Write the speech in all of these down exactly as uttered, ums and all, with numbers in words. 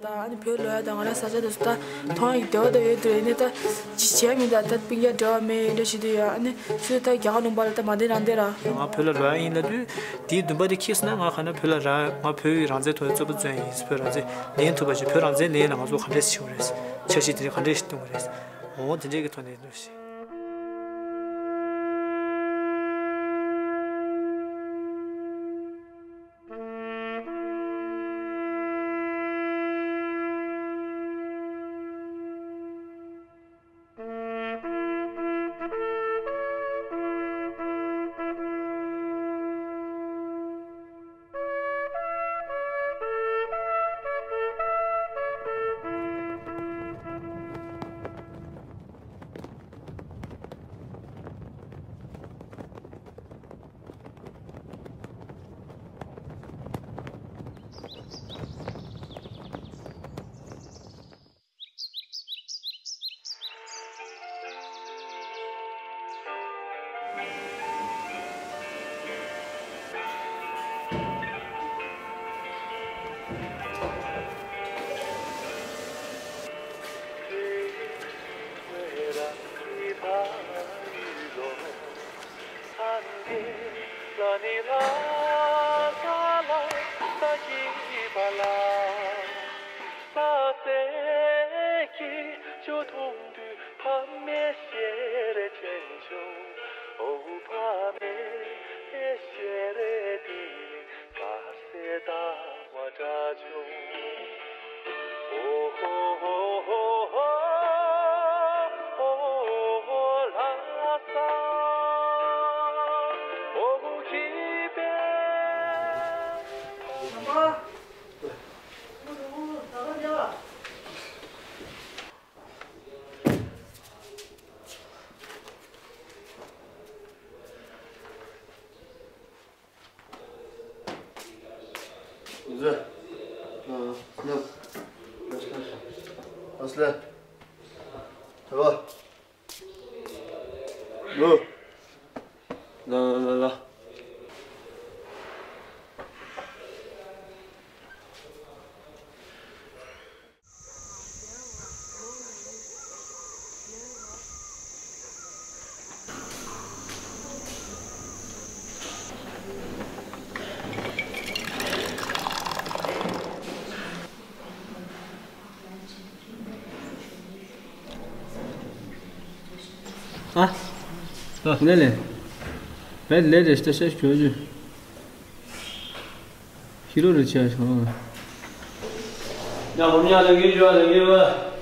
ད་ཨ་ནི་བོད་ལོག་ཡ་དང་ང་རང་ས་ཆ་དེ་ཚོ་ད་མཐོང་ཡ་བདེ་བ་ད་ཡོད་དུས་ཨ་ནི་ད་ཅི་བྱས་མིན་ད་ད་སྤུན་ཀྱག་འབྲེལ་བ་མེད་འདྲ་ཞིག་འདུག་ཡ། ཨ་ནི་སུས་ད་རྒྱ་གར་ལུང་པ་ལ་ད་མ་བསྡད་རང་བསྡད་ར། ང་བོད་ལ་ལོག་ཡ་ཡིན་ལབ་དུས་དེའི་འདུན་པ་དེ་ཁེགས་སོང་ན་ང་ག་ན་བོད་ལ་ར་ང་བོད་ཀྱི་རང་བཙན་ཐོག་ནས་རྩོད་པ་རྩོད་ཡ་ཡིན། བོད་རང་བཙན་ལེན་ཐུབ་པ་ཞིག་བོད་རང་བཙན་ལེན་ན་ང་ཚོ་ག་འདྲས་བྱེད་དགོས་རེད། འཆར་གཞི་དེ་རིགས་ག་འདྲས་ཤིག་བཏིང་དགོས་རེད། འོ་དེ་འདྲས་ཀྱི་ཐོག་ནས་འདུག་ཞིག་ཨ། ལེ་ལེ། བེད་ལེ་རེ་ཤ་ཤ་ཞོ་ཞུ། ཤི་རོ་རུ་ཆ་ཤོ། ཡ་བུ་མྱ་ལ་གི་ཞོ་ལ་གི་བ།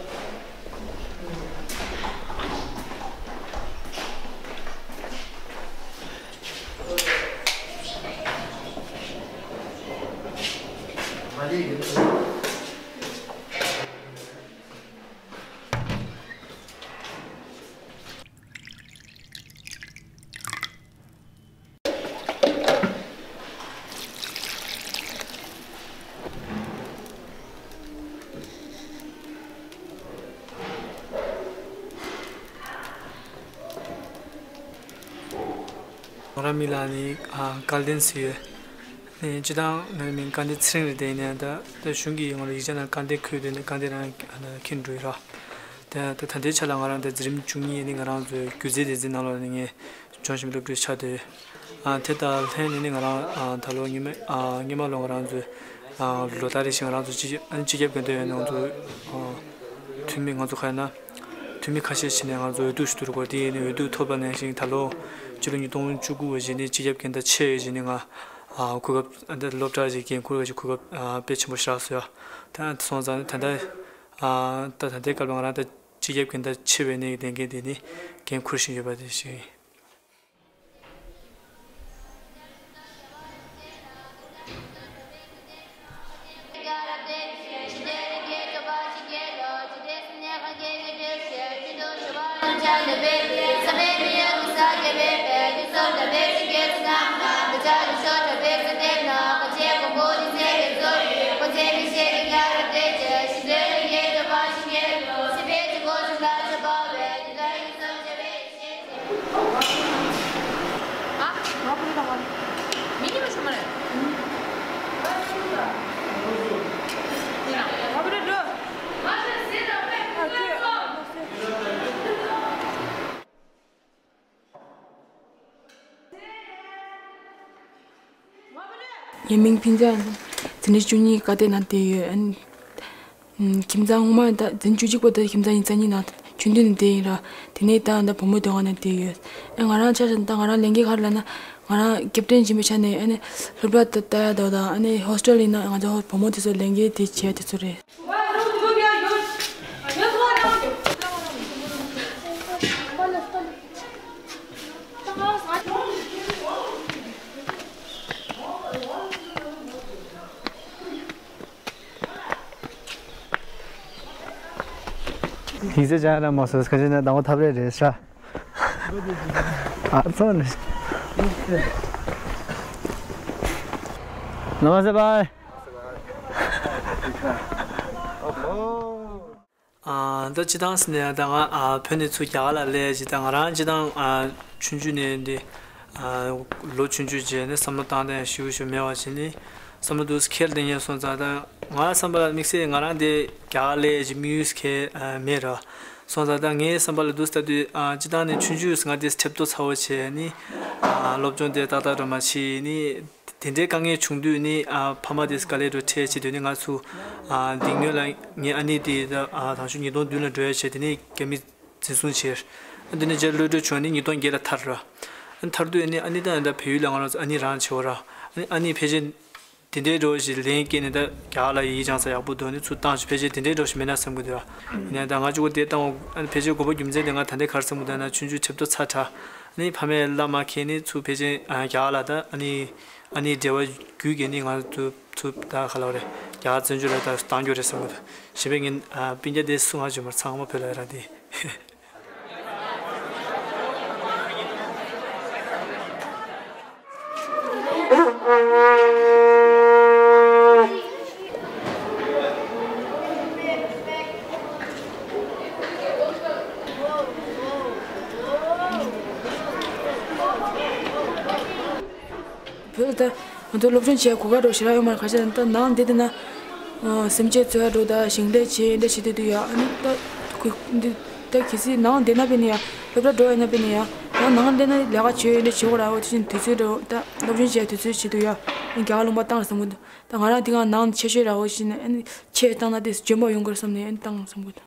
ང་རང་མི་ལ་ནི་ཨ་སྐལ་ལྡན་ཟེར་ཡོད། ནི་སྤྱི་བཏང་ང་རང་མིང་སྐལ་ལྡན་ཚེ་རིང་རེད། དེ་ནས་ད་ད་གཞུང་གིས་ང་ལ་ཡིག་ཆ་ནང་སྐལ་ལྡན་འཁོད་དེ་ནས་སྐལ་ལྡན་རང་ཨ་ན་འཁྱེར་འགྲོ་ཡི་ར། དེ་ད་ད་ལྟའི་ཆ་ལ་ང་རང་དེ་འཛིན་རིམ་བཅུ་གཉིས་ནི་ང་རང་ཚོའི་སྒྱུ་རྩལ་སྡེ་ཚན་ནང་ལོགས་ནས་ངས་སྦྱོང་བཞིན་པའི་སློབ་ཕྲུག་ཆགས་བསྡད་ཡོད། ཨ་དེ་དང་ལྷན་ནི་ནི་ང་རང་ཨ་ད་ལོ་སྔོན་མ་ཨ་སྔོན་མ་ལོ་ང་རང་ཚོའི་ཨ་ལོ་ལྟར་རེ་བཞིན་ང་རང་ཚོ་སྤྱི་ཁྱབ་ཨ་སྤྱི་ཁྱབ་འགན་དང་ཡོད་ནི་ང་ཚོ་ཨ་འཐུས་མི་ང་ཚོ་ག་ཡིན་ན་འཐུས་མི་ཁ་ཤས་ཤིག་ནས་ང་ཚོ་འོས་བསྡུ་ཞུ་འདུག་གོ། དེ་ཡིན་ནི་འོས་བསྡུ་ཐོབ་པ་ནང་བཞིན་ད་ལོ་སྤྱི་ལོ་ཉིས་སྟོང་བཅུ་དགུ་བ་བཞིན་ནི་སྤྱི་ཁྱབ་འགན་ཐག་ཆད་ཡོད་བཞིན་ནི་ང་ཨ་གོ་སྐབས་ཨ་འདི་སློབ་གྲྭ་ཞིག་འགན་འཁུར་བའི་གོ་སྐབས་ཨ་དཔེ་ཆེན་པོ་ཞིག་རག་སོང་ཡ། ད་སོང་ཙང་ད་ལྟ་ཨ་ད་ད་ལྟའི་སྐབས་ལ་ང་རང་ད་སྤྱི་ཁྱབ་འགན་ཐག་ཆད་པའི་ནི་ལས་འགན་དེ་ནི་འགན་འཁུར་བཞིན་ཡོད་པ་དེ་ཞིག་ཡིན། ངའི་མིང་ཕིན་ཙང་། འཛིན་གྲྭ་བཅུ་གཉིས་ཀ་དེ་ནང་བསྡད་ཡོད། ཨ་ནི་ཁྱིམ་ཚང་ངོ་མ་ད་འཛིན་བཅུ་གཅིག་པ་དེ་ཁྱིམ་ཚང་ཡིག་ཚང་གཉིས་ནང་ཆུང་དུས་ནས་བསྡད་ཡིན་ར། དེ་ནས་ད་ད་བུ་མོ་དེ་བ་ནང་བསྡད་ཡོད། ཨ་ང་རང་ཆ་བཞག་ན་ད་ང་རང་ལས་འགན་ག་རེ་ལབ་ན། ང་རང་ཀེབ་ཏན་ཡིན་པའི་ཆ་ནས་ཨ་ནི་སློབ་གྲྭ་ད་ལྟ་ཡ་དོ་དང་ཨ་ནི་ཧོ་སི་ཊེལ་ཡིན་ན་ང་ཚོ་བུ་མོ་དེ་ཚོ་ལས་འགན་དེ་བྱས་དེ་ཚོ་རེད། ཡིག་ཚད་སྦྱང་ཡ་མ་སོང་ཁ་ཅིག་ན་དང་པོ་ཐབས་རེ་རེད་ཤག་ཨ་ཚོ་ནི། ནམ་སེ་བའི། ཨ་ད་སྤྱི་བཏང་ཟེར་ན་ཡང་ད་ང་ཨ་བོད་ནས་ཚུར་རྒྱ་གར་ལ་སླེབས་ཡ་ཅིག་ད་ང་རང་སྤྱི་བཏང་ཨ་ཆུང་ཆུང་ནས་འདི་ཨ་ལོ་ཆུང་ཆུང་རྗེས་ནས་བསམ་བློ་བཏང་སྟངས་ཞིབ་ཞིབ་མེད་པ་བྱས་ནས་བསམ་བློ་འདུག་སེ་འཁྱེར་བསྡད་མཁན་སོང་ཙང་ད་ང་བསམ་པ་ལ་དམིགས་བསལ་ང་རང་འདི་རྒྱ་གར་སླེབས་ཡ་ཅིག་དམིགས་ཡུལ་གང་ཡང་མེད་ར། སོང་ཙང་ད་ངའི་བསམ་པ་ལ་འདུག་སེ་ལྟ་དུས་ཨ་སྤྱི་བཏང་ནས་ཆུང་ཆུང་ང་འདི་ཁྲེབ་ཏོ་ཚ་བོ་བྱས་ནས་ཨ་སློབ་སྦྱོང་དེ་ཏག་ཏག་འགྲོ་མ་བྱས་ནས། དེ་འདྲའི་དཀའ་ངལ་བྱུང་དུས་ནི་ཨ་ཕ་མ་དེས་དཀའ་ལས་འགྲོ་འཕྲད་བྱེད་དུས་ནི་ང་ཚོ་ཨ་འདི་སྔོན་ལ་ངའི་ཨ་ནེ་དེ་ད་ཨ་དང་ཤོག་ཉིས་སྟོང་བདུན་ལ་འགྲོ་ཡ་བྱས་དེ་ནི་རྒྱ་མི་འཛིན་བཟུང་བྱས། ཨ་འདི་ནི་རྗེས་གློད་གྲོལ་བྱུང་ནི་ཉིས་སྟོང་བརྒྱད་ལ་ཐར་ར། ཨ་ཐར་དུས་ནི་ཨ་ནེ་དང་ད་བལ་ཡུལ་ལ་ང་རང་ཚོ་ཨ་ནེ་རང་བྱེད་བ་ར། ཨ་ནི་ཨ་ནེ་ཕལ་ཆེར་དེ་འདྲའི་འགྲོ་ཞིག་ལན་སྐྱེས་ནི་ད་རྒྱ་གར་ལ་ཡིག་སྦྱངས་ས་ཡག་པོ་འདུག་ནི་ཚུར་བཏང་ཞིག་ཕལ་ཆེར་དེ་འདྲའི་འགྲོ་ཞིག་མེད་ན་བསམ་གི་འདུག་ར། ཡིན་ན་ད་ང་ཅུ་གོ་དེ་བཏང་བ་ཨ་ནི་ཕལ་ཆེར་དགོས་པ་རྒྱུ་མཚན་དེ་ང་ད་ལྟའི་ག་རེ་བསམ་གི་འདུག་ན་ཆུང་ཆུང་ཁྲེབ་ཏོ་ཚ་དྲགས། ནི་ཕ་མས་བླ་མ་ཁྱེད་ནི་ཚུར་ཕལ་ཆེར་ཨ་རྒྱ་གར་ལ་ད་ཨ་ནི་ཨ་ནི་འབྲེལ་བ་བརྒྱུད་ཀྱིས་ནི་ང་ཚོ་ཚུར་ད་ག་ལ་བ་རེད་རྒྱ་གར་བཙན་བྱོལ་ལ་ད་བཏང་རྒྱུ་རེད་བསམ་གི་འདུག་གཞན་པས་ངན་ཨ་སྤུན་ཀྱག་དེ་སུ་ང་བྱུང་མར་ཚང་མ་བོད་ལ་ཡ་ར་དེ། བོད་ད་ང་ཚོ་སློབ་སྦྱོང་བྱེད་གོ་སྐབས་འགྲོ་ཞེ་དྲག་ཡོད་མ་རེད། ཁ་ཤས་ད་ནང་འདི་དེ་ན་སེམས་ཅན་འཚོ་ཡ་འགྲོ་ད་ཞིང་ལས་བྱེད་འདྲ་བྱེད་དུས་དུས་ཡ་ཨ་ནི་ད་ཁུ་འདི་ད་གལ་སྲིད་ནང་འདི་ན་པེ་ནི་ཡ་སློབ་གྲྭ་འགྲོ་ཡ་ན་པེ་ནི་ཡ་ཡང་ནང་འདི་ན་ལས་ཀ་བྱེད་འདྲ་བྱེད་གོ་ར་འོ་དེ་བཞིན་དུས་ཚོད་འགྲོ་ད་སློབ་སྦྱོང་བྱེད་དུས་ཚོད་བྱེད་དུས་ཡ་ཨ་ནི་རྒྱ་གར་ལུང་པ་བཏང་བསམ་གི་འདུག་ད་ང་རང་འདི་ག་ནང་ཆེ་ཤོས་ར་འོ་བཞིན་ཨ་ནི་ཆེ་བཏང་ན་དེ་འཇོན་པོ་ཡོང་གི་རེད་བསམ་ནས་ཨ་ནི་བཏང་བསམ་གི་འདུག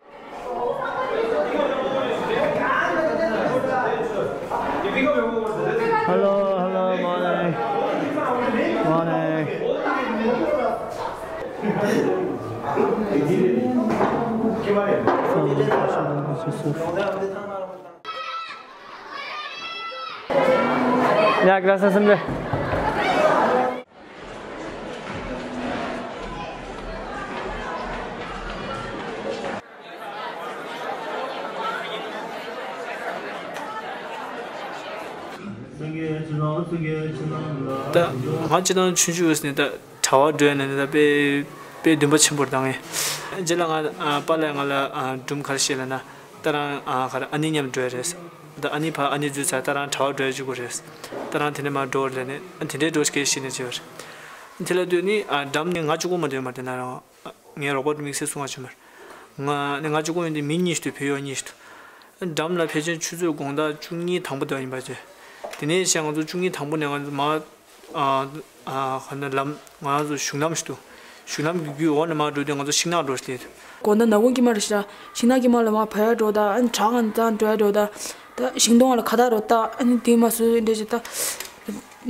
Hello, hello, morning. Morning. Yeah, gracias, hombre. ད་ང་སྤྱིར་བཏང་ཆུང་ཆུང་ཡོད་ནས་ད་གྲྭ་པ་འགྲོ་ཡ་ནས་ད་དཔེ་དཔེ་འདུན་པ་ཆེན་པོ་རེད་ད་ངས། རྗེས་ལ་ང་ཨ་པཱ་ལགས་ང་ལ་ཨ་སྒྲུང་ག་རེ་བཤད་ལབ་ན་ད་རང་ཨ་ག་རེ་ཨ་ནེ་མཉམ་འགྲོ་ཡ་རེད། ད་ཨ་ནེ་ཕར་ཨ་ནེ་འཛུལ་ཚར་ད་རང་གྲྭ་པ་འགྲོ་ཡ་གཅིག་པོ་རེད། ད་རང་དེ་ནས་མར་འགྲོ་རེད་ནས་ཨ་དེ་འདྲའི་འགྲོ་ཞིག་གས་ཤི་ནས་བྱས་པ་རེད། དེ་ལ་དུས་ནི་ཨ་འགྲམ་ནས་ང་གཅིག་པོ་མ་འགྲོ་ཡ་མ་རེད་ད་ན་རང་ངའི་རོགས་པ་དམིགས་བསལ་གསུང་བ་བྱུང་བ་རེད། ང་ནི་ང་གཅིག་པོ་ཡིན་དུས་མི་གཉིས་ཤིག་འདུག་བོད་ཡོད་གཉིས་ཤིག་འདུག་འགྲམ་ལ་ཕལ་ཆེར་ཆུ་ཚོད་དགོང་དག་བཅུ་གཉིས་དང་པོ་དེ་ཡིན་པ་བྱས། དེ་ནས་བྱས་ང་ཚོ་བཅུ་གཉིས་དང་པོ་ནས་ང་ཚོ་མར་ཨ་ཨ་ག་ནས་ལམ་ང་ཚོ་གཞུང་ལམ་ཞིག་འདུག་གཞུང་ལམ་གྱི་རྒྱུད་འོག་ནས་མར་འགྲོ་དུས་ང་ཚོ་ཤིང་ནགས་འགྲོ་ཞིག་དེ། དགོང་དག་ནག་ཁུང་དཀྱིལ་མ་རེད་ཤག་ཤིང་ནགས་དཀྱིལ་མ་ལ་མར་བབས་ཡ་འགྲོ་ད་ཨ་ནི་བྲག་ང་ཚང་འགྲོ་ཡ་འགྲོ་ད། ད་ཤིང་སྡོང་ལ་ཁ་བཏགས་རོ་ད་ཨ་ནི་དེ་མ་སུ་འདྲ་ཞིག་ད་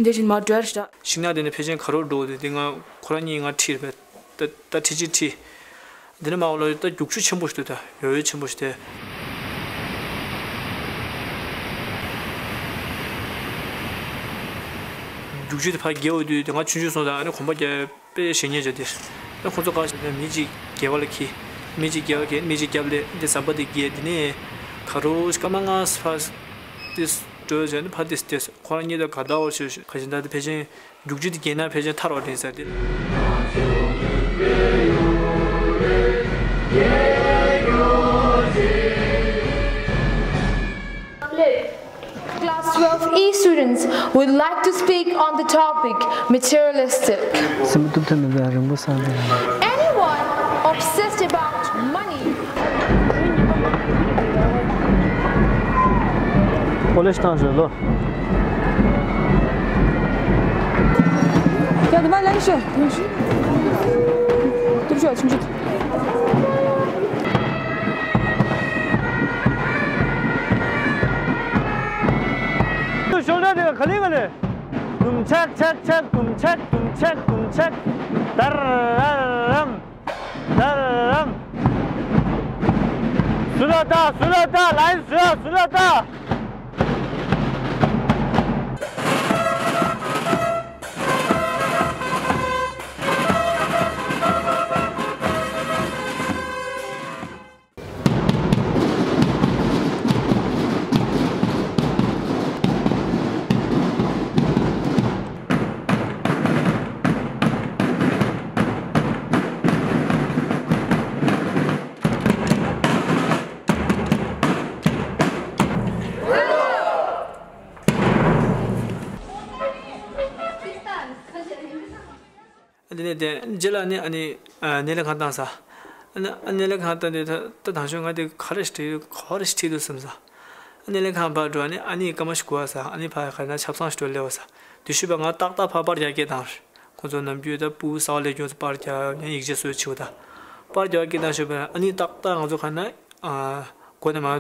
འདྲ་ཞིག་མར་འགྲོ་ཡ་རེད་ཤག་ཤིང་ནགས་དེ་ནས་ཕལ་ཆེར་ག་རོ་འགྲོ་དེ་དེ་ང་ཁོ་རང་གཉིས་ང་ཁྲིད་རེད་པས། ད་ད་ཁྲིད་ཅིག་ཁྲིད། འདི་ནས་མར་ལོག་ད་རྒྱུག་ཆུ་ཆེན་པོ་ཞིག་འདུག་ད་ཡོ་ཡོ་ཆེན་པོ་ཞིག་དེ། རྒྱུག་ཆུ་དེ་ཕར་བརྒལ་འོང་དུས་དེ་ང་ཆུང་ཆུང་སོང་ཙང་ཨ་ནི་གོམ་པ་རྒྱག་དཔེ་ཞེ་ཉེན་ཆགས་དེ། ཨ་ཁོ་ཚོ་ག་ཞིག་ན་མི་གཅིག་སྒལ་པ་ལ་འཁྱེར། མི་གཅིག་སྒལ་པ་འཁྱེར་མི་གཅིག་རྒྱབ་ལ་འདི་ཟམ་པ་དེ་བརྒལ་དེ་ནས་ག་རོ་སྐར་མ་ལྔ་ཕར་དེ་འགྲོ་བྱས་ནས་ཕར་དེ་དེ་ཁོ་རང་གཉིས་ད་ག་ད་འོ་ཞེས་ག་ཞིག་ད་དེ་ཕལ་ཆེར། རྒྱུག་ཆུ་དེ་བརྒལ་ན་ཕལ་ཆེར་ཐར་བ་དྲན་ས་དེ། Class twelve E students would like to speak on the topic materialistic. སེམས་སྡུག་ཐེབས་མི་འདུག་རིང་པོ་སང་དེ། Anyone obsessed about money? ཀོ་ལེཇ་བཏང་ཞོར་ལོ། ཡ་དེ་མ་ལན་ཤོ་ཐུག་ཤོ་ཐུག་ཤོ་ཆུང་ཆུང་། ཤོག་སྒྲ་དེ་ག་ལེ་ག་ལེ། དུམ་ཆག་ཆག་ཆག་དུམ་ཆག་དུམ་ཆག་དུམ་ཆག་ཏར་རམ། ཏར་རམ། སུ་ལ་ཏ་སུ་ལ་ཏ་ལན་སུ་ལ་སུ་ལ་ཏ། དེ་ནས་དེ་རྗེས་ལ་ནི་ཨ་ནི་ཨ་སྣེ་ལེན་ཁང་བཏང་ས། ཨ་ནི་ཨ་སྣེ་ལེན་ཁང་བཏང་དུས་ད་ད་དང་ཤོས་ང་དེ་ག་རེ་ཞིག་བྲིས་ག་རེ་ཞིག་བྲིས་འདུག་བསམ་ས། ཨ་སྣེ་ལེན་ཁང་ཕར་འགྲོ་ནི་ཨ་ནི་སྐར་མ་ཞིག་སྒུག་ས། ཨ་ནི་ཕར་ག་ན་ཆབ་གསང་ཞིག་འགྲོ་སླེབས་ས། དེ་ཤུལ་པ་ང་ཏག་ཏག་ཕར་པར་རྒྱག་སྐད་བཏང་། ཁོང་ཚོ་ནམ་རྒྱུན་ད་སྤུ་གུ་གསར་པ་སླེབས་ཀྱང་ཚོ་པར་རྒྱག་ཡང་ཡིག་ཆ་བཟོས་བྱེད་དགོས་ད། པར་རྒྱག་སྐད་བཏང་ཤུལ་པ་ཨ་ནི་ཏག་ཏག་ང་ཚོ་ག་ན་ཨ་སྒོ་ནས་མར་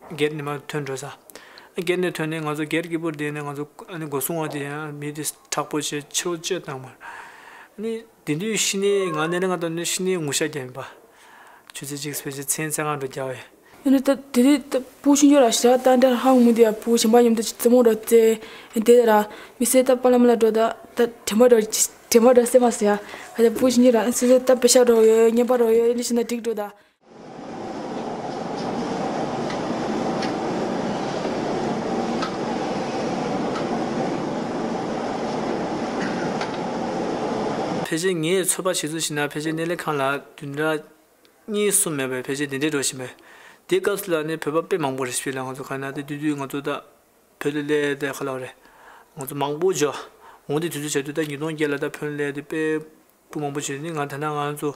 སྒེར་ནས་མར་ཐོན་འགྲོ་ས། སྒེར་ནས་ཐོན་ནས་ང་ཚོ་སྒེར་གྱི་པུར་དེ་ནས་ང་ཚོ་ཨ་ནི་སྒོ་སྲུང་བ་དེ་ཡང་མི་དེ་དྲག་པོ་བྱས་ཕྱི་ལོགས་བཅད་བཏང་མར། ཨ་ནི་དེ་དུས་ཤི་ནས་ང་ནས་ང་དང་ནས་ཤི་ནས་ངུ་ཤ་རྒྱབ་ཡིན་པ། ཆུ་ཚོད་གཅིག་ཕལ་ཆེར་མཚན་མཚན་གང་འགྲོ་རྒྱག་བས། ཨ་ནི་ད་དེ་དུས་ད་སྤུ་ཆུང་ཆུང་ར་ཞེ་དྲག་ད་འདྲ་ཧ་ངུ་དེ་ཡ་སྤུ་གུ་གཞན་པ་མཉམ་དུ་རྩེད་མོ་ར་རྩེ། དེ་ར་མི་སེར་ད་པ་ལ་མ་ལ་འགྲོ་ད་ད་དྲན་པ་འགྲོ་དྲན་པ་འགྲོ་སེ་མ་ཟེར་ཡ། ཧ་ད་སྤུ་གུ་ཆུང་ཆུང་ར་སོ་སོ་ད་པེ་ཤ་འགྲོ་ཡོད་ཉན་པ་འགྲོ་ཡོད་ཨ་ནི་ཤི་ན་འགྲིག་འགྲོ་ད། ཕལ་ཆེར་ངས་ཚོད་དཔག་བྱེད་ཚུལ་ཞིག་ན་ཕལ་ཆེར་སྣེ་ལེན་ཁང་ལ་བདུན་ཕྲག་གཉིས་གསུམ་མེད་པར་ཕལ་ཆེར་དེ་འདྲས་འགྲོ་བཞིན་པས། དེ་སྐབས་སུ་ལ་ནི་བོད་པ་དཔེ་མང་པོ་རེད་ཤི་ལ་ང་ཚོ་ག་ན་དེ་དུས་དུས་ང་ཚོ་ད་བོད་ལ་སླེབས་དེ་ཁ་ལ་རེད། ང་ཚོ་མང་པོ་འཇོག་འོང་དེ་དུས་ཚོད་བྱས་དུས་ད་ཉིས་སྟོང་བརྒྱད་ལ་ད་བོད་ལ་སླེབས་དེ་དཔེ་སྤུ་མང་པོ་བྱས་ནི་ང་ད་ན་ང་ཚོ་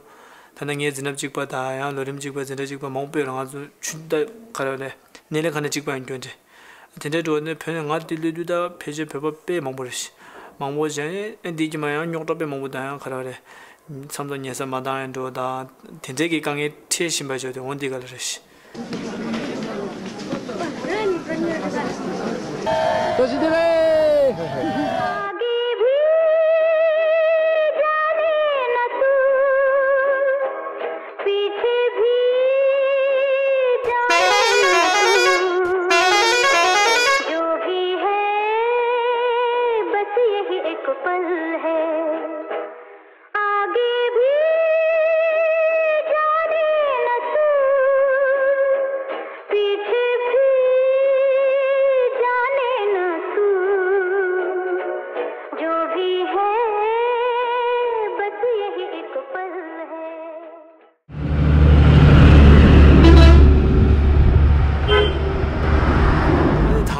ད་ན་ངའི་འཛིན་གྲྭ་གཅིག་པ་དང་ཡང་ལོ་རིམ་གཅིག་པ་འཛིན་གྲྭ་གཅིག་པ་མང་པོས་ང་ཚོ་ཆུ་ད་ག་རེ་ལས་སྣེ་ལེན་ཁང་ནས་གཅིག་པ་ཡང་སྐྱོན་ཏེ། དེ་འདྲའི་འགྲོ་ནས་བོད་ནས་ང་དེ་སླེབས་དུས་ད་ཕལ་ཆེར་བོད་པ་དཔེ་མང་པོ་རེད། མང་པོ་བྱས་ནས་ཨེ་འདི་གྱི་མ་ཡང་རྙོག་དྲ་དཔེ་མང་པོ་དང་ཡང་ག་རེ་རེད། མཚམས་དང་ཉལ་ས་མ་འདང་ཡང་འགྲོ་དང་དེ་འདྲའི་གི་དཀའ་ངལ་འཕྲད་བཞིན་པ་བྱས་ཏེ་འོང་འདི་ག་ལ་རེད།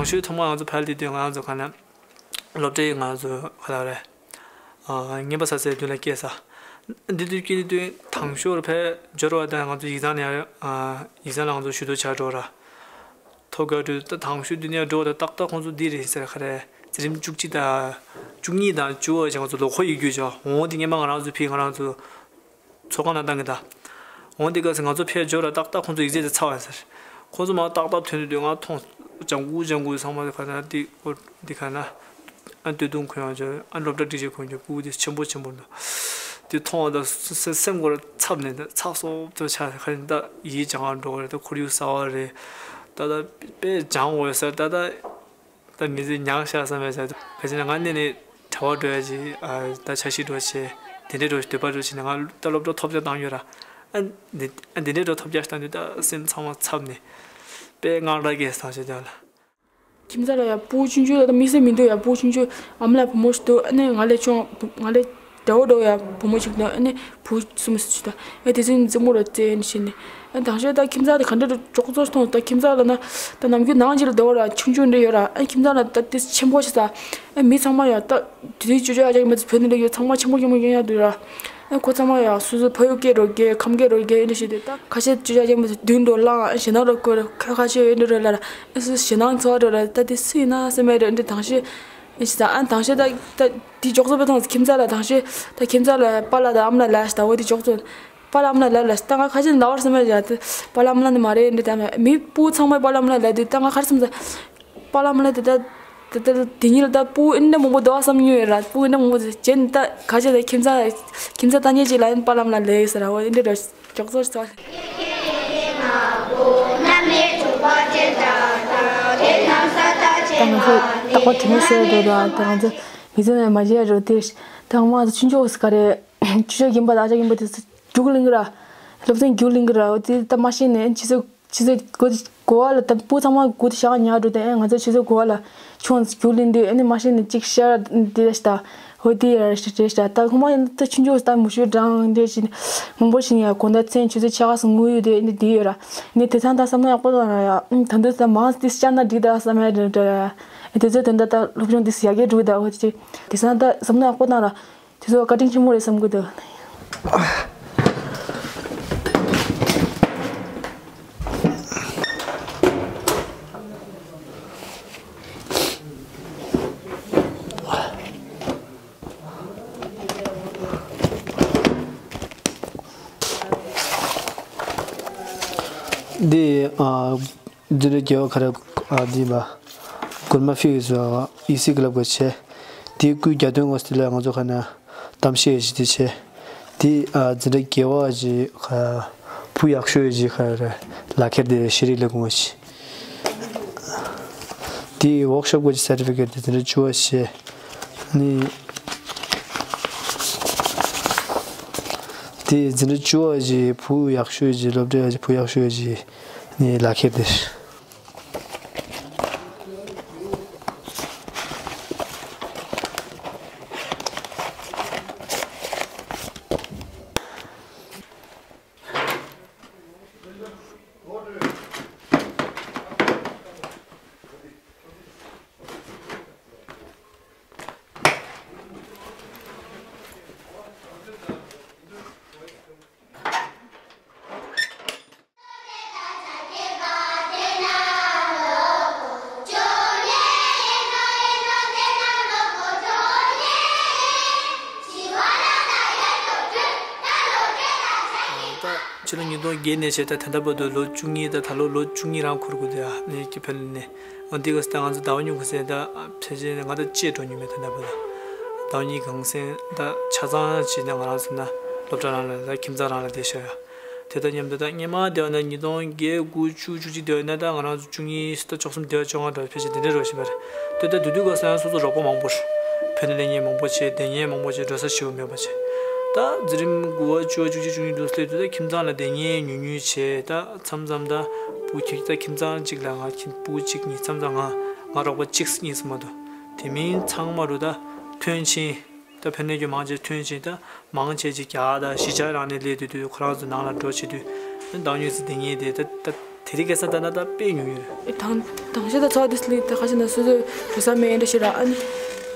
དང་ཤོས་ཐོག་མར་ང་ཚོ་ཕར་སླེབས་དུས་ང་ཚོ་ག་ན་སློབ་གྲྭའི་ང་ཚོ་ག་ལ་རེད། ཨ་རྔན་པ་ཟ་སའི་མདུན་ལ་སྐྱེལ་ས། འདི་དུས་སྐྱེལ་དུས་དང་ཤོས་ཕར་འབྱོར་བ་དང་ང་ཚོ་ཡིག་ཚང་ནས་ཨ་ཡིག་ཚང་ལ་ང་ཚོ་ཞུ་གཏུག་བྱ་འགྲོ་ར། ཐོབ་དགའ་དུས་ད་དང་ཤོས་འདི་ནས་འགྲོ་བ་ད་ཏག་ཏག་ཁོང་ཚོ་འདི་རེད་ཟེར་ག་རེ་འཛིན་རིམ་བཅུ་གཅིག་དང་བཅུ་གཉིས་དང་བཅུ་བ་ཅན་ང་ཚོ་ལོ་འཁོར་ཡིག་རྒྱུགས་བྱ་འོང་འདི་སྔན་མ་ང་རང་ཚོ་ཕི་ང་རང་ཚོ། ཚོགས་ཁང་ནང་བཏང་གི་ད། འོང་དེ་སྐབས་སུ་ང་ཚོ་ཕེབས་འབྱོར་ལ་ཏག་ཏག་ཁོང་ཚོ་ཡིག་ཚད་དེ་ཚར་བ་ཟེར། ཁོང་ཚོ་མར་ཏག་ཏག་ཐོན་དུས་ང་མཐོང་། ལྗང་གུ་ལྗང་གུ་ཚང་མ་དེ་ག་ན་དེ་ཨོ་དེ་ག་ན། ཨ་སྟོད་ཐུང་གོན་ཡོང་བྱས་ཨ་སློབ་གྲྭ་སྒྲིག་ཆས་གོན་རྒྱུ་སྤུ་གུ་དེ་ཆེན་པོ་ཆེན་པོ་འདུག་དེ་མཐོང་བ་ད་སེམས་སེམས་ཁོ་ར་འཚབ་ནས་ད་ཚགས་སོབ་ཏུ་ཆགས་ཁ་ད་ཡིད་སྦྱང་བར་འགྲོ་བ་རེད་ད་ཁོར་ཡུག་གསར་བ་རེད། ད་ད་དཔེ་སྦྱང་དགོས་ཟེར་ད་ད། ད་མི་ཚེ་ཉག་ཤག་བསམ་པའི་ཆ་དུ་ག་ཅི་ན་ང་ནི་ནི་གྲྭ་བ་འགྲོ་ཡ་ཅིག་ཨ་ད་འཆར་གཞི་འགྲོ་བྱེད་དེ་འདྲའི་འགྲོ་འདོད་པ་འགྲོ་བྱེད་ནས་ང་ད་སློབ་གྲྭ་ཐོབ་ཆ་བཏང་ཡོད་ར། ཨ་འདི་ཨ་འདི་འདྲའི་འགྲོ་ཐོབ་རྒྱག་བཏང་དུས་ད་སེམས་ཚང་མ་འཚབ་ནས་དཔེ་དངངས་སྐྲག་སྐྱེས་སོང་ཞེས་བྱ་ལ། ཁྱིམ་ཚང་ལ་ཡ་སྤུ་གུ་ཆུང་ཆུང་ད་དམིགས་བསལ་མི་འདུག་ཡ་སྤུ་གུ་ཆུང་ཆུང་ཨ་མ་ལ་བུ་མོ་ཞིག་འདུག་ཨ་ནི་ང་ལས་ཆུང་ང་ལས། དགྲ་བོ་འདྲ་བོ་ཡ་བུ་མོ་གཅིག་དང་ཨ་ནི་བུ་གསུམ་ཞིག་དང་ཨ་དེ་ཚོའི་མཛུབ་མོ་ར་བཙལ་ནས་བྱས་ནས་ཨ་དང་ཤོས་ད་ཁྱིམ་ཚང་དེ་ག་འདྲ་འདྲ་ཅོག་ཙོ་མཐོང་ད་ཁྱིམ་ཚང་ལ་ན་ད་ནམ་རྒྱུན་ནང་ཅིག་ལ་བསྡད་པ་ར་ཆུང་ཆུང་འདྲ་ཡོད་ར་ཨ་ཁྱིམ་ཚང་ལ་ད་དེ་ཆེན་པོ་ཞིག་ས་ཨ་མི་ཚང་མ་ཡ་ད་དེ་དུས་ཅོ་ཅོ་ཡ་ཅག་མི་ཚོ་བོད་ནས་སླེབས་ཡོད་ཚང་མ་ཆེན་པོ་ཆེན་པོ་ཡོད་ཡ་འདུག་ར་ཨ་ཁོ་ཚང་མ་ཡ་སོ་སོ་ཕ་ཡུལ་སྐད་རོ་སྐད་ཁམས་སྐད་རོ་སྐད་ཨ་འདྲ་བྱས་ཏེ་ད་ཁ་ཤས་ཅོ་ཅོ་ཡ་ཅག་མི་ཚོ་མདུན་འགྲོ་ལངས་ཨ་ཞེད་སྣང་རོ་བསྐོར་ཁ་ཁ་ཤས་ཨ་འདྲ་རོ་ལ་ར་ཨ་སོ་སོ་ཞེད་སྣང་ཚོར་བ་འགྲོ་ར་ད་དེ་སུ་ཡིན་ན་སེམས་མེད་ར་ཨ་འདྲ་དང་ཤོས། ཨེ་ཤི་ད་ཨ་དང་ཤོས་ད་ད་དེ་ཅོག་ཙེ་པ་ཐང་ཁྱིམ་ཚང་ལ་དང་ཤོས་ད་ཁྱིམ་ཚང་ལ་པཱ་ལགས་དང་ཨ་མ་ལགས་ལ་ཤི་ད་འོ་དེ་ཅོག་ཙེ་པཱ་ལགས་ཨ་མ་ལགས་ལ་ལ་ཤི་ད་ང་ཁ་ཤས་ན་ལ་བར་སེམས་མ་ཡ་ད་པཱ་ལགས་ཨ་མ་ལགས་ནི་མ་རེད་འདི་ད་མི་སྤུ་ཚང་མ་པཱ་ལགས་ཨ་མ་ལགས་ལ་དེ་ད་ང་ཁར་སེམས་ད་པཱ་ལགས་ཨ་མ་ལགས་དེ་ད་དེ་ད་དེ་ཉིད་ལ་ད་སྤུ་ཨིན་ན་མང་པོ་འདུག་བསམ་ཉོས་ཡོད་ར་སྤུ་ཨིན་ན་མང་པོ་བྱས་ནི་ད་ཁ་ཤས་ད་ཁྱིམ་ཚང་ཁྱིམ་ཚང་ད་ཉེ་ཅིག་ལ་ཨིན་པཱ་ལགས་ཨ་མ་ལགས་ལ་ཡོད་ཟེར་ར་འོ་ཨིན་འདི་ར་ཅོག་ཙེ་ཙོ། ད་ང་ཚོ་རྟག་པར་དྲི་མ་ཟེར་འགྲོ་ར་ད་ང་ཚོ་མི་ཚེ་ནས་མ་བརྗེད་རོ་དེ་ད་ང་ཚོ་ཆུང་ཆུང་ཟེར་ག་རེད་ཆུ་ཤོག་རྒན་པ་དང་ཨ་ཅག་རྒན་པ་དེ་ཚོ་རྒྱུགས་ལེན་གི་ར་སློབ་ཚན་རྒྱུགས་ལེན་གི་ར་འོ་དེ་ད་མ་ཤེས་ནས་ཆུ་ཚོད་ཆུ་ཚོད་དགུ་དགུ་པ་ལ་ད་སྤུ་ཚང་མ་དགུ་དེ་ཞག་ཉལ་འགྲོ་དེ་ང་ཚོ་ཆུ་ཚོད་དགུ་པ་ལ་ཆུང་རྒྱུགས་ལེན་དུས་ཨ་ནི་མ་ཤེས་ནས་གཅིག་ཤར་དེ་ད་ཧོ་དེ་ར་རེད་ཤག་ད་ཁོ་མ་ཡིན་ད་ཆུང་ཆུང་ད་མུ་ཤུ་གྲང་དེ་ཞིག་མང་པོ་ཞིག་ཡ་དགོང་དག་མཚན་ཆུ་ཚོད་ཕྱེད་ཀ་སོང་ངུ་ཡོད་དེ་ནི་དེ་ཡོད་ར་ནི་དེ་ཚང་ད་བསམ་བློ་ཡག་པོ་བཏང་ར་ཡ་ད་འདི་ད་མང་དེ་ཤར་ན་འགྲིག་ད་བསམ་ཡ་རེད་ར་ཡ་དེ་ཚོ་ད་ད་ད་སློབ་སྦྱོང་དེ་ཡག་གེ་འགྲུབ་ད་འོ་དེ་དེ་ཚང་ད་བསམ་བློ་ཡག་པོ་བཏང་ར། དེ་ཚོ་བཀའ་དྲིན་ཆེན་པོ་རེད་བསམ་གི་འདུག་འདི་ཨ། འདི་རུ་རྒྱལ་བ་ཁ་ར་ཨ་འདི་མ་གུར་མ་ཕི་ཡིས་ཨི་སི་ཀི་ལབ་ག་ཆེ། དེའི་སྐུའི་རྒྱ་སྟོན་ངོ་སྟེ་ལ་ང་ཚོ་ཁ་ན་གཏམ་བཤད་ཞིག་དེ་ཆེ། དེ་ཨ་འཛིན་གྲྭ་བརྒྱད་པ་ཞིག་ཁ་བུ་ཡག་ཤོས་ཞིག་ཁ་ར་ལག་ཁྱེར་དེ་ཤེས་རིག་ལས་ཁུངས་ཞིག་དེ་ཝོག་ཤོབ་གི་སར་ཊི་ཕི་ཀེཊ་དེ་འཛིན་གྲྭ་བཅུ་པ་ཞིག་ནི། དེ་འཛིན་གྲྭ་བཅུ་པ་ཞིག་བུ་ཡག་ཤོས་ཞིག་སློབ་གྲྭ་ཞིག་བུ་ཡག་ཤོས་ཞིག་ནི་ལག་ཁྱེར་དེ། ད་ཕྱི་ལོ་ཉིས་སྟོང་བརྒྱད་ནས་བྱས་ད་ད་ལྟ་བར་དུ་ལོ་བཅུ་གཉིས་ད་ད་ལོ་ལོ་བཅུ་གཉིས་རང་འཁོར་དགོས་འདུག་ཨ་ནི་ཀི་ཕན་ནས་འོ་འདི་ག་ད་ང་ཚོ་ཟླ་བ་གཉིས་གུང་སེང་ད་ཕལ་ཆེར་ང་ད་བཅད་འགྲོ་མྱོང་མེད་ད་ད་བར་དུ་ཟླ་བ་གཉིས་གུང་སེང་ད་ཆ་ཚང་བྱས་ན་ང་རང་ཚོ་ན་སློབ་གྲྭ་རང་ལ་ད་ཁྱིམ་ཚང་རང་ལ་བསྡད་ཤག་ཡ། དེ་དང་མཉམ་དུ་ད་སྔོན་མ་དེ་བ་ན་ཉིས་སྟོང་བརྒྱད་དགུ་བཅུ་བཅུ་གཅིག་དེ་བ་ན་ད་ང་རང་ཚོ་བཅུ་གཉིས་ད་བཅུ་གསུམ་དེ་བ་བཅོ་ལྔ་འདྲ་ཕལ་ཆེར་དེ་འདྲ་རོ་བཞིན་པ་རེད། དེ་ད་དུས་དུས་ག་ས་ཡང་སོ་སོ་རོགས་པ་མང་པོ་རེད། ཕན་ལས་ཉེས་མང་པོ་བྱས་བདེ་ཉེས་མང་པོ་བྱས་འགྲོ་ས་ཞིག་མེད་པ་བྱས། ད་འཛིན་རིམ་དགུ་བ་བཅུ་བ་བཅུ་གཅིག་བཅུ་གཉིས་འདུག་སླེབས་དུས་ད་ཁྱིམ་ཚང་ལ་བདེ་ཉེས་ཉུང་ཉུང་བྱས་ད་མཚམས་མཚམས་ད་བུ་ཁྱི་ད་ཁྱིམ་ཚང་གཅིག་ལ་ང་ཁྱིམ་བུ་གཅིག་གཉིས་མཚམས་མཚམས་ང་ང་རོགས་པ་གཅིག་གཉིས་སུ་མ་གཏོགས་དེ་མིན་ཚང་མ་རུ་ད་མཐུན་ཕྱིན། ད་ཕན་ནས་རྒྱུ་མང་ཆེ་ཐོན་ཕྱིན་ད་མང་ཆེ་ཅིག་རྒྱ་དང་གཞིས་ཆགས་རང་ནས་སླེབས་དུས་དུས་ཁོ་རང་ཚོ་ནང་ལ་འགྲོ་བྱེད་དུས་ཨ་ནི་བཏང་ཉོས་སུ་དེ་ངེས་དེ་ད་ད་དེ་རིང་ཁ་སང་ད་ན་ད་དཔེ་ཉུང་ཉུང་རེད། དང་དང་ཤེས་ད་ཚོགས་དེ་སླེབས་ད་ཁ་ཤས་ན་སོ་སོའི་བྲོ་ས་མེད་འདྲ་ཞིག་ར་ཨ་ནི་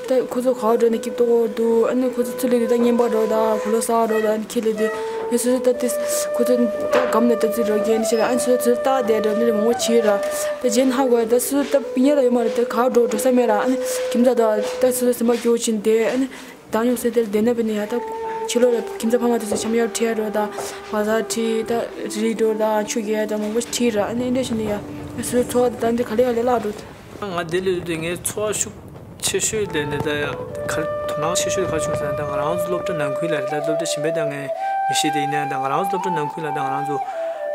ད་ཁོ་ཚོ་ག་བ་འགྲོ་ནས་སྐྱིད་ཏོག་འདུག་ཨ་ནི་ཁོ་ཚོ་ཚུར་སླེབས་དུས་ད་རྔན་པ་འགྲོ་ད་གོ་ལོ་ས་འགྲོ་ད་ཨ་ནི་ཁྱེད་སླེབས་དུས་ཨ་ནི་སོ་སོ་ད་དེ་ཁོ་ཚོ་ད་སྒམ་ནས་ད་ཚུར་འགྲོ་མཁན་འདྲ་ཞིག་ར་ཨ་ནི་སོ་སོ་ཚུར་ལྟ་བསྡད་འགྲོ་ནི་མང་པོ་བྱེད་ར་ད་རྗེས་ན་ཧ་གོ་ཡ་ད་སོ་སོ་ད་པི་ཉ་ད་ཡོད་མ་རེད་ད་ག་བ་འགྲོ་བྲོ་ས་མེད་ར་ཨ་ནི་ཁྱིམ་ཚང་ད་ད་སོ་སོ་སེམས་པ་སྐྱོ་ཕྱིན་དེ་ཨ་ནི། བཏང་ཡོང་སྲིད་དེ་ལ་བསྡད་ན་བས་ན་ཡ་ད་ཕྱི་ལོགས་ལ་ཁྱིམ་ཚང་ཕ་མ་དེ་ཚོ་འཆམ་ཡག་ཁྲིད་ཡ་འགྲོ་དང་བ་ཟ་ཁྲིད་ད་རི་འགྲོ་དང་ཆུ་རྐྱལ་དང་མང་པོ་ཁྲིད་ར་ཨ་ནི་འདྲ་ཞིག་ནི་ཡ་སོ་སོའི་འཚོ་བ་དེ་ད་འདི་ག་ལེ་ག་ལེ་བརླག་འགྲོ། ང་འདི་ལས་ལུས་ཏེ་ངའི་འཚོ་བ་ཤུགས་ཆེ་ཤོས་ལས་ནི་ད་ཡ་ག་དོ་སྣང་ཆེ་ཤོས་ག་བྱུང་ཟེར་ན་ད་ང་རང་ཚོ་སློབ་གྲྭ་ནང་ཁུལ་ལ་རེད་ད་སློབ་གྲྭ་གཞན་པའི་ད་ངས་མི་ཤེས་དེ་ཡིན་ན་ད་ང་རང་ཚོ་སློབ་གྲྭ་ནང་ཁུལ་ལ་ད་ང་རང་ཚོ་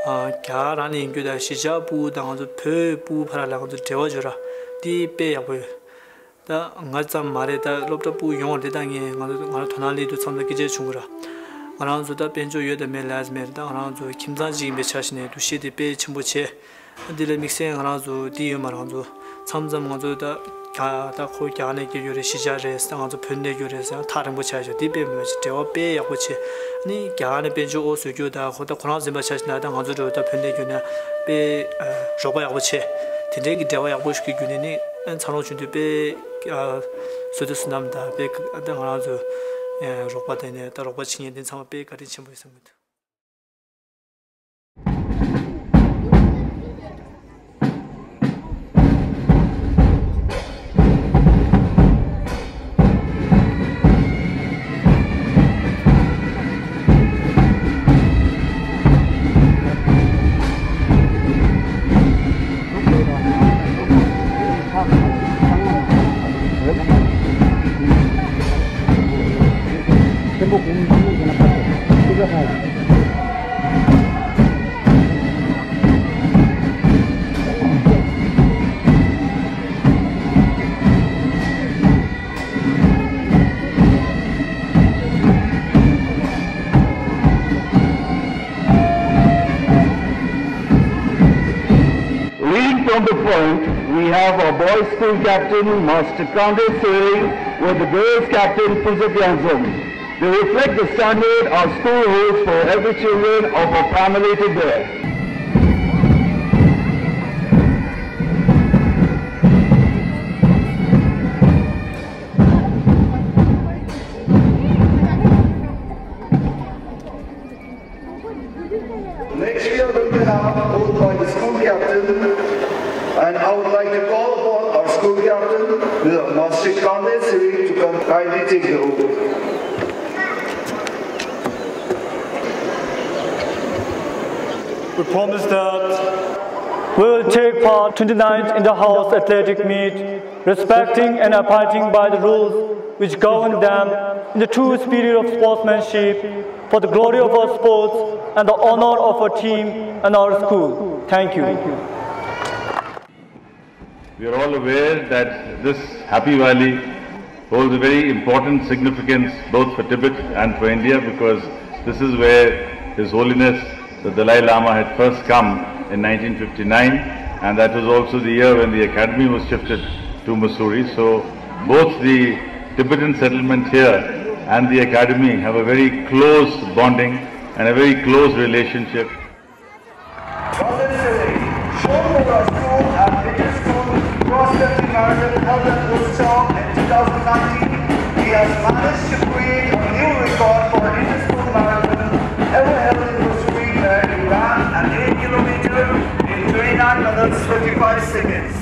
རྒྱ་གར་རང་ནས་ཡིན་རྒྱུ་ད་གཞིས་ཆགས་སྤུ་ད་ང་ཚོ་བོད་སྤུ་ཕ་ར་ལ་ང་ཚོ་འབྲེལ་བ་བྱོས་ར་དེ་དཔེ་ཡག་པོ་ཡོད། ད་ང་ཙམ་མ་རེད་ད་སློབ་གྲྭ་སྤུ་ཡོངས་རེད་ད་ངས་ང་ཚོ་ང་རང་དོ་སྣང་སླེབས་དུས་མཚམས་མཚམས་སྐད་ཆ་བྱུང་གི་ར། ང་རང་ཚོ་ད་དཔལ་འབྱོར་ཡོད་དང་མེད་ལས་མེད་རེད་ད་ང་རང་ཚོ་ཁྱིམ་ཚང་གཅིག་ཡིན་པའི་ཆ་ཞིག་ནས་འདུ་ཤེས་དེ་དཔེ་ཆེན་པོ་བྱས། འདི་ལ་དམིགས་བསལ་ང་རང་ཚོ་འདི་ཡོད་མ་རེད་ང་ཚོ་མཚམས་མཚམས་ང་ཚོ་ད་རྒྱ་ད་ཁོ་རྒྱ་ནས་སྐྱེ་རྒྱུ་རེད་གཞིས་ཆགས་རེད་ད་ང་ཚོ་བོད་ནས་སྐྱེ་རྒྱུ་རེད་ཟེར་ཐག་རིང་པོ་ཆགས་ཤག་འདི་དཔེ་མེད་པ་ཞིག་འབྲེལ་བ་དཔེ་ཡག་པོ་བྱས། ནི་རྒྱ་གར་ནས་དཔལ་འབྱོར་འོ་བཟོ་རྒྱུ་ད་ཁོ་ད་ཁོ་རང་འཛིན་པ་ཆ་ཞིག་ན་ད་ང་ཚོ་འགྲོ་ད་བོད་ནས་སྐྱེ་རྒྱུ་ན་དཔེ་རོགས་པ་ཡག་པོ་བྱས། དེ་འདྲའི་གི་འབྲེལ་བ་ཡག་པོ་ཞིག་གི་བརྒྱུད་ནས་ནི་ཨ་འཚར་ལོངས་བྱུང་དུས་དཔེ་ཨ་བཟོ་དུས་བསོད་ནམས་དང་དཔེ་ཨ་ད་ང་རང་ཚོ་ཨ་རོགས་པ་དང་ནི་ད་རོགས་པ་བྱེད་མཁན་དེ་ཚང་མ་དཔེ་བཀའ་དྲིན་ཆེན་པོ་ཡིན་བསམ་གྱི་འདུག Point, we have our boys school captain, Master Kangde Tsering, with the girls captain, Puja Pyanzom. They reflect the standard our school holds for every children of our family to bear. Next, we are going to have a ball by the school captain, and I would like to call upon our school captain, Master Kande Siri, to come kindly take the oath. We promise that we will take part twenty-ninth in the house athletic meet, respecting and abiding by the rules which govern them in the true spirit of sportsmanship, for the glory of our sports and the honor of our team and our school. Thank you. We are all aware that this Happy Valley holds a very important significance both for Tibet and for India, because this is where His Holiness the Dalai Lama had first come in nineteen fifty-nine, and that was also the year when the academy was shifted to Mussoorie. So both the Tibetan settlement here and the academy have a very close bonding and a very close relationship. Shown for our school at Inter-School Cross Country Marathon held at Wuchang in two thousand nineteen, he has managed to create a new record for Inter-School Marathon ever held in Mussoorie, where he ran an eight kilometer in twenty-nine minutes fifty-five seconds.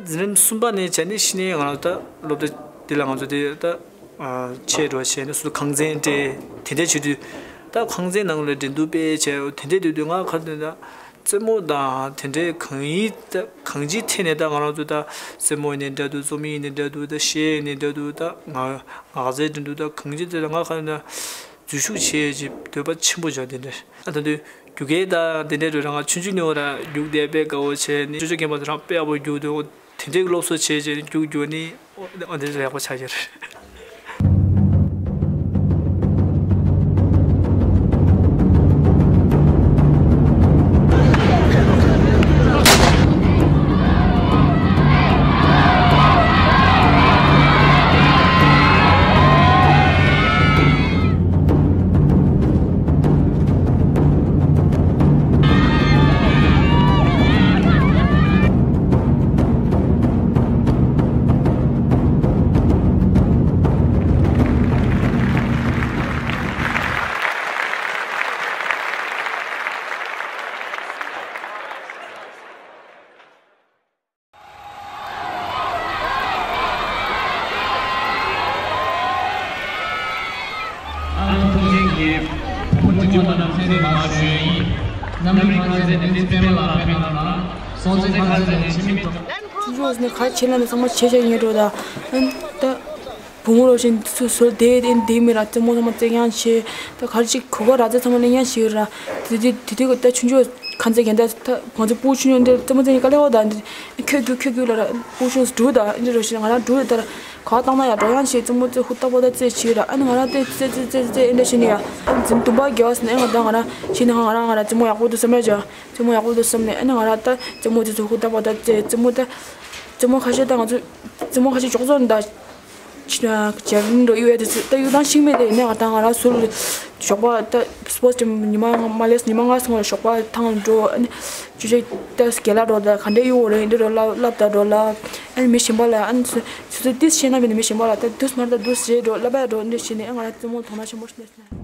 འཛིན་རིམ་གསུམ་པ་ནས་བྱས་ནས་ཕྱི་ནས་ང་རང་ད་སློབ་གྲྭ་འདི་ལ་ང་ཚོ་དེ་ད་ཆས་འགྲོ་བྱས་ནས་སུ་ཁང་ཚན་སྤྲད་དེ་འདྲས་བྱེད་དུས། ད་ཁང་ཚན་ནང་ལ་འགྲན་བསྡུར་སྤེལ་བྱས་དེ་འདྲས་དུས་དུས་ང་ག་དུས་ད་རྩེད་མོ་དང་དེ་འདྲས་གང་ཡིན་ད་གང་ཅིའི་ཐད་ནས་ད་ང་རང་ཚོ་ད་རྩེད་མོ་ཡིན་ནའི་འདྲ་འདུག་རྩོམ་ཡིག་ཡིན་ནའི་འདྲ་འདུག་ད་གཞས་ཡིན་ནའི་འདྲ་འདུག་ད་ངག་ངག་རྩལ་འགྲན་བསྡུར་ད་གང་ཅིའི་ཐད་ལ་ང་ག་དུས་ད་འཛུལ་ཞུགས་བྱེད་ཀྱི་འདོད་པ་ཆེན་པོ་བྱུང་། དེ་འདྲས་ཨ་ད་དུས། རྒྱུག་ཀྱི་ད་དེ་འདྲའི་རུ་རང་ང་ཆུང་ཆུང་ནས་འོ་ར་རྒྱུག་བསྡད་པའི་དགའ་བོ་བྱས་ནས་ཆུང་ཆུང་རྒན་པ་ཚོ་རང་དཔེ་ཡག་པོ་རྒྱུག་འདུག་དེ་འདྲའི་སློབ་གསོ་བྱས་བྱས་ནས་རྒྱུག་རྒྱུག་ནི་འོ་དེ་འདྲ་ཡག་པོ་ཆགས་ཀྱི་རེད། ཨ་ནི་ཐུགས་རྗེ་གིས་བུ་མོ་ལྕི་མོ་རྣམས་ཚེ་རིང་ལ་ཞུ་ཡིན། རྣམ་རིག་ཁང་ཚན་ནས་ཏིན་ཙི་པད་མ་ལགས་ཕེབས་གནང་དང་། སྲོང་བཙན་ཁང་ཚན་ནས་འཆི་མེད་རྡོ། ཆུང་ཆུང་ནས་ག་བྱེད་ན་ནི་ཚང་མ་བྱེད་བྱ་ཡིན་འགྲོ་ད། ཨ་ནི་ད་བུ་མོ་རོ་བཞིན་ཚུ་སོ་བསྡད་དེ་བསྡད་མི་ར་རྩེད་མོ་ཚང་མ་རྩེ་ཡང་བྱེད། ད་ག་རེ་ཅིག་གོ་ག་ར་རྩེ་ཚང་མ་ལེན་ཡང་བྱེད་ར། དེ་དུས་དེ་དུས་ད་ཆུང་ཆུང་ཁ་ཚ་གན་ད་ད་ང་ཚོ་སྤུ་ཆུང་ཆུང་འདིར་རྩེད་མོ་རྩེ་ཡིན་དཀའ་ལས་འོ་ད་འདི་ཁྱོད་རྒྱུག་ཁྱོད་རྒྱུག་ལ་ར་སྤུ་ཆུང་འགྲུལ་ད་འདི་རོ་ཞིག་ང་རང་འགྲུལ་ད་ར་ག་བཏང་ན་ཡ་འགྲོ་ཡང་བྱེད། རྩེད་མོ་རྩེ་ཧུར་ཐག་པོ་ད་རྩེ་བྱེད་ར། ཨ་ནི་ང་རང་རྩེ་རྩེ་རྩེ་རྩེ་ཨེ་འདྲ་བྱེད་ནི་ཡ་འཛིན་དུམ་པ་རྒྱལ་བ་ཟེར་ནས་ཨེ་ང་ད་ང་རང་བྱེད་ནི་ང་རང་ང་རང་རྩེད་མོ་ཡག་པོ་འདུག་བསམ་ཡ་ཅག་རྩེད་མོ་ཡག་པོ་འདུག་བསམ་ནས་ཨ་ནི་ང་རང་ད་རྩེད་མོ་རྩེ་ཚུལ་ཧུར་ཐག་པོ་ད་རྩེ་རྩེད་མོ་ད་རྩེད་མོ་ཁ་ཤས་ད་ང་ཚོ་རྩེད་མོ་ཁ་ཤས་ཅོག་ཙམ་ད། ཇེ་བླུན་འགྲོ་གཡུག་ཡ་དེ་ཚོ་ད་གཡུག་སྟངས་ཤེས་མེད་དེ་ནས་ང་ད་ང་རང་ཟུར་ཞོགས་པ་ད་སྤོ་ཊི་ཊིམ་ཉི་མ་མ་ལས་ཉི་མ་ལྔ་སོང་བ་ཞོགས་པ་ཐང་འགྲོ་ཨ་ནི་ཅུ་ཅེ་ད་སྒེར་ལ་འགྲོ་ད་ག་འདྲས་གཡུག་འོ་རེད་འདི་འགྲོ་ལབ་ལབ་ད་འགྲོ་ལབ་ཨ་ནི་མི་གཞན་པ་ལ་ཨ་ནི་སུ་སུ་ཏིས་ཤེས་ན་མི་ནི་མི་གཞན་པ་ལ་ད་དུས་མར་ད་དུས་རེད་འགྲོ་ལབ་ཡ་འགྲོ་འདི་བྱས་ནས་ཨ་ང་རང་རྩེད་མོ་དོ་སྣང་ཆེན་པོ་ཞིག་ནས།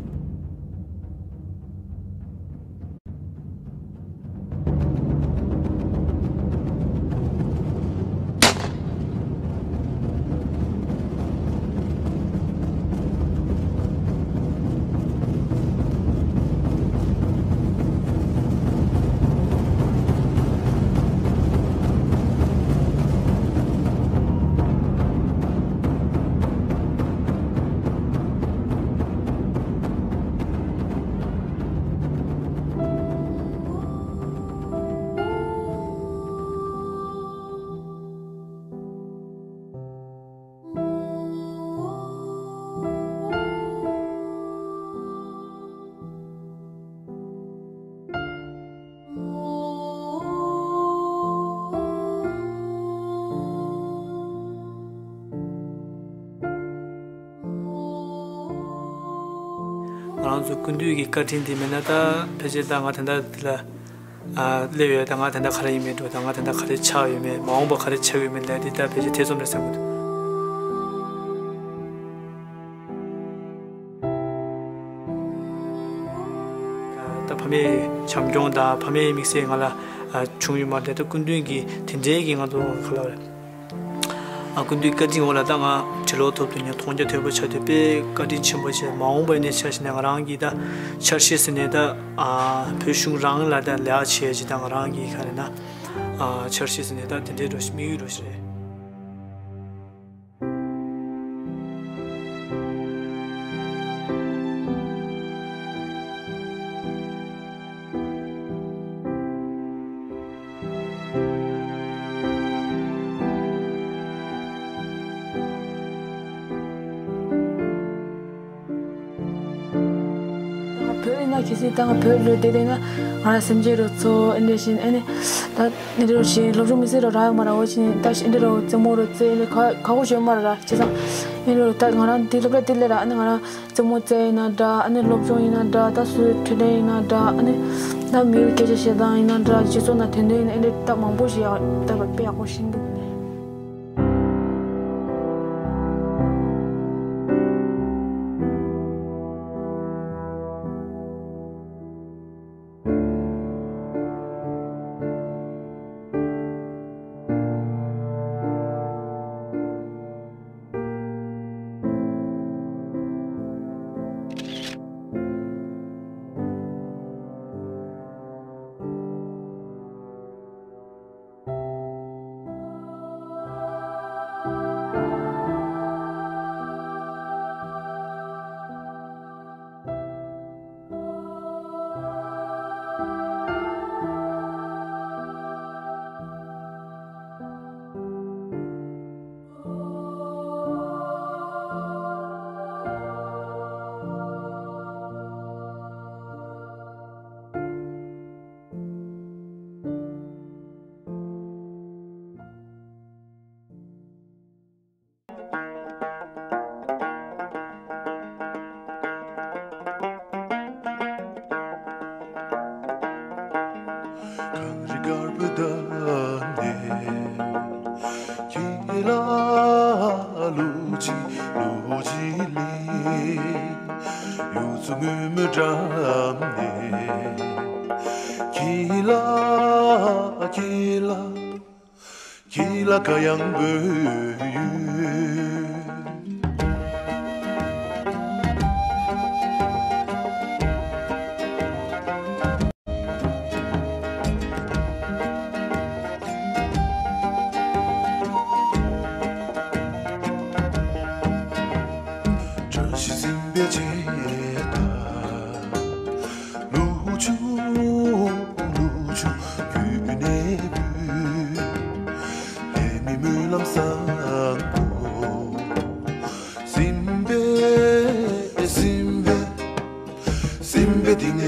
ང་རང་ཚོ་སྐུ་མདུན་གྱི་བཀའ་དྲིན་དེ་མེད་ན་ད་ཕལ་ཆེར་ད་ང་ད་ལྟ་འདི་ལ་ཨ་སླེབས་ཡོད། ད་ང་ད་ལྟ་ག་རེ་ཡིན་མིན་འགྲོ། ད་ང་ད་ལྟ་ག་རེ་ཆགས་ཡོད་མེད། མ་འོངས་པ་ག་རེ་ཆགས་ཡོད་མེད་ལས་འདི་ད་ཕལ་ཆེར་ཐེ་ཚོམ་རེད་བསམ་གྱི་འདུག་ད་ཕ་མའི་བྱམས་སྐྱོང་དང་ཕ་མའི་དམིགས་བསལ་ང་ལ་ཨ་བྱུང་ཡོད་མ་རེད། ད་སྐུ་མདུན་གྱི་དེ་འདྲའི་གི་ང་ཚོ་ག་ལ་རེད། ཨ་སྐུ་མདུན་བཀའ་དྲིན་འོག་ལ་ད་ང་འབྲི་ཀློག་ཐོབ་དུས་ནས་མཐོང་རྒྱ་དོད་པོ་ཆགས་དུས་དཔེ་བཀའ་དྲིན་ཆེན་པོ་བྱས། མ་འོངས་པ་ནས་ཆ་བཞག་ནས་ང་རང་གིས་ད་འཆར་གཞི་ཟེར་ནས་ད་ཨ་བོད་གཞུང་རང་ལ་ད་ལས་ཀ་བྱས་ཅིག་ད་ང་རང་གིས་ག་རེ་ན་ཨ་འཆར་གཞི་ཟེར་ནས་ད་དེ་འདྲའི་འགྲོ་དམིགས་ཡུལ་འགྲོ་ཞིག་རེད། བོད་ཡིན་ན་གལ་སྲིད་ད་ང་བོད་ལ་བསྡད་བསྡད་ན་ང་རང་སེམས་ཅན་རོ་ཚོ་ཨེ་འདྲ་བཞིན་ཨེ་ནི་ད་ཨེ་འདྲ་རོ་ཞིག་སློབ་སྦྱོང་མི་སེར་རོ་རག་མ་ར་འོ་ཅིན་ད་ཨེ་འདྲ་རོ་རྩེད་མོ་རོ་རྩེ་ཨེ་ནི་ཁ་ཁ་ཁོ་ཞོན་མ་ར་ར་བྱས་ཙང་ཨེ་འདྲ་རོ་ད་ང་རང་འདི་སློབ་གྲྭ་འདི་ལས་ར་ཨེ་ནི་ང་རང་རྩེད་མོ་རྩེ་ཡིན་ན་འདྲ་ཨེ་ནི་སློབ་སྦྱོང་ཡིན་ན་འདྲ་ད་སུ་འཕྲོད་བསྟེན་ཡིན་ན་འདྲ་ཨེ་ནི་ད་མི་ཡུལ་སྐད་ཆ་བཤད་སྟངས་ཡིན་ན་འདྲ་སྤྱི་ཚོགས་ནང་དོན་དོན་ཡིན་ན་ཨེ་འདྲ་ད་མང་པོ་ཞིག་ཡག་ད་དཔེ་ཡག་པོ་ཤེས་འདུག་གངས་རི་དཀར་པོའི་འདབས་ནས། ཁྱེད་ལ་ལུ་ཅི་ལུ་ཅི་ལི། ཡུལ་ཚོ་སྔོན་མོའི་འགྲམ་ནས། ཁྱེད་ལ་ཁྱེད་ལ། ཁྱེད་ལ་དགའ་ཡང་འབོད་ཡུལ། བཀྲ་ཤིས་སེམས་དཔའི་རྗེ་དང་། ལུ་ཆུ་ལུ་ཆུ་རྒྱུད་ནས་བུད། ལྷད་མེད་སྨོན་ལམ་བཟང་པོ། སེམས་དཔའ་སེམས་དཔའ་སེམས་དཔའ་གཏིང་